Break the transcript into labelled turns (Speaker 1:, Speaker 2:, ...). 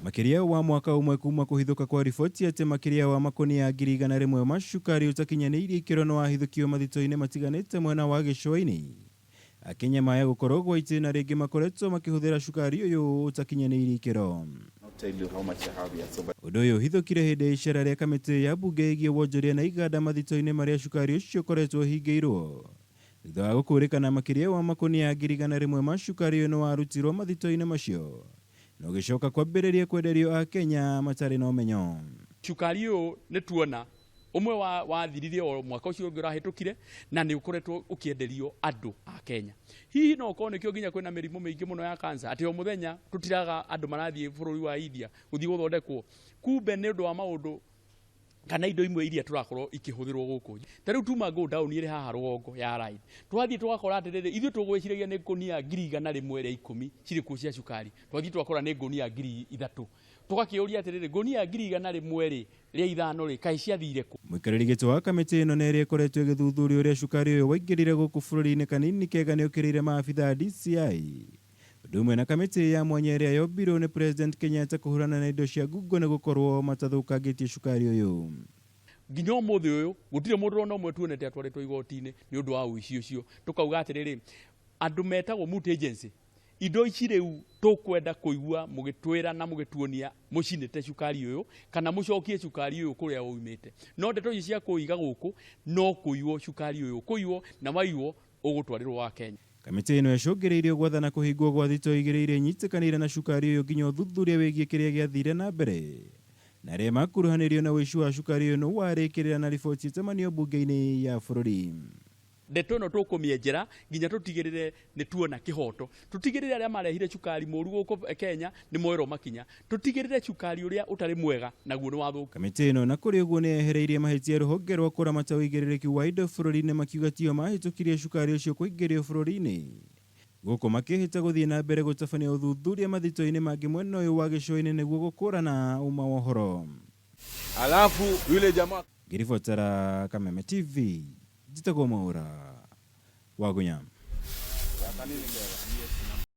Speaker 1: Makĩria wa mwaka ũmwe kuma kũhithũka kwa riboti atĩ makĩria wa makũnia 100,000 ma cukari ũtakinyanĩirie ikĩro nĩwahithũkio mathito-inĩ matiganĩte mwena wa gĩcũa-inĩ. Akenya maya gũkorwo gwa itĩna rĩngĩ makoretwo makĩhũthĩra cukari ũyũ ũtakinyanĩirie ikĩro. Ũndũ ũyũ ũhithũkire hĩndĩ ya icera rĩa kamĩtĩ ya mbunge ĩgiĩ wonjoria na iganda mathito-inĩ marĩa cukari ũcio ũkoretwo ũhingĩirwo. Thutha wa gũkũrĩkana makĩria wa makũnia 100,000 ma cukari ũyũ nĩwarutirwo mathito-inĩ macio na ũgĩcoka kwambĩrĩria kwenderio Akenya matarĩ na ũmenyo.
Speaker 2: Cukari ũyũ nĩ tuona ũmwe wa wathirire o mwaka ũcio ũngĩ ũrahĩtũkire na nĩ ũkoretwo ũkĩenderio andũ a Kenya. Hihi no ũkorwo nĩkĩo nginya kwĩna mĩrimũ mĩingĩ mũno ya cancer atĩ o mũthenya tũtiraga andũ marathiĩ bũrũri wa India gũthiĩ gũthondekwo. Kumbe nĩ ũndũ wa maũndũ kana indo imwe iria tũrakorwo ikĩhũthĩrwo gũkũ. Ta rĩu tuma godown ĩrĩ haha rũgongo ya Ride. Twathiĩ tũgakora atĩrĩrĩ, ithuĩ tũgwĩciragia nĩ ngũnia 110,000 cirĩ kuo cia cukari. Twathiĩ twakora nĩ ngũnia 3000. Tũgakĩũria atĩrĩrĩ, ngũnia 105,000 rĩ, kaĩ ciathire kũ?
Speaker 1: Mũikarĩri gĩtĩ wa kamĩtĩ ĩno na ĩrĩa ĩkoretwo ĩgĩthuthuria ũrĩa cukari ũyũ waingĩrire gũkũ bũrũri-inĩ kanini kega nĩũkĩrĩire maabithaa a DCI ũndũ ũmwe na kamĩtĩ ya mwanya ĩrĩa yombirwo nĩ President Kenyatta kũhũrana na indo cia ngungo nĩ gũkorwo matathũkangĩtie cukari ũyũ.
Speaker 2: Nginya ũmũthĩ ũyũ gũtirĩ mũndũ ona ũmwe tuonete atwarĩtwo igoti-inĩ nĩ ũndũ wa ũici ũcio. Tũkauga atĩrĩrĩ, andũ metagwo Moot Agency, indo ici rĩu tũkwenda kũigua mũgĩtwĩra na mũgĩtuonia mũcinĩte cukari ũyũ kana mũcokie cukari ũyũ kũrĩa ũimĩte. No ndeto ici cia kũiga gũkũ no kũiywo cukari ũyũ ũkũiywo na waiywo ũgũtwarĩrwo wa Kenya.
Speaker 1: Kamĩtĩ ĩno ĩcũngĩrĩirio gwathana kũhingwo gwa thitoo igĩrĩ iria inyitĩkanĩire na cukari ũyũ nginya ũthuthuria wĩgiĩ kĩrĩa gĩathire na mbere na arĩa makuruhanĩirio na ũici wa cukari ũyũ nĩ warĩkĩrĩra na riboti ĩtamanio mbunge-inĩ ya bũrũri.
Speaker 2: Ndeto ĩno tũkũmĩenjera nginya tũtigĩrĩre nĩ tuona kĩhoto. Tũtigĩrĩre arĩa marehire cukari mũru gũkũ Kenya nĩ moerwo makinya. Tũtigĩrĩre cukari ũrĩa ũtarĩ mwega naguo nĩ wathũkio.
Speaker 1: Kamĩtĩ ĩno na kũrĩ ũguo nĩ yehereirie mahĩtia rũhonge rwa kũramata ũigĩrĩrĩki wa indo bũrũri-inĩ makiuga tio mahĩtũkirie cukari ũcio kũingĩrio bũrũri-inĩ. Gũkũ makĩhĩta gũthiĩ na mbere gũtabania ũthuthuria mathito-inĩ mangĩ mwena ũyũ wa gĩcũa-inĩ nĩguo gũkũrana ũma wa ũhoro.
Speaker 3: Alafu yule jamaa
Speaker 1: Ngĩribotera Kameme TV, njĩtagwo Mwaũra wa Gunya.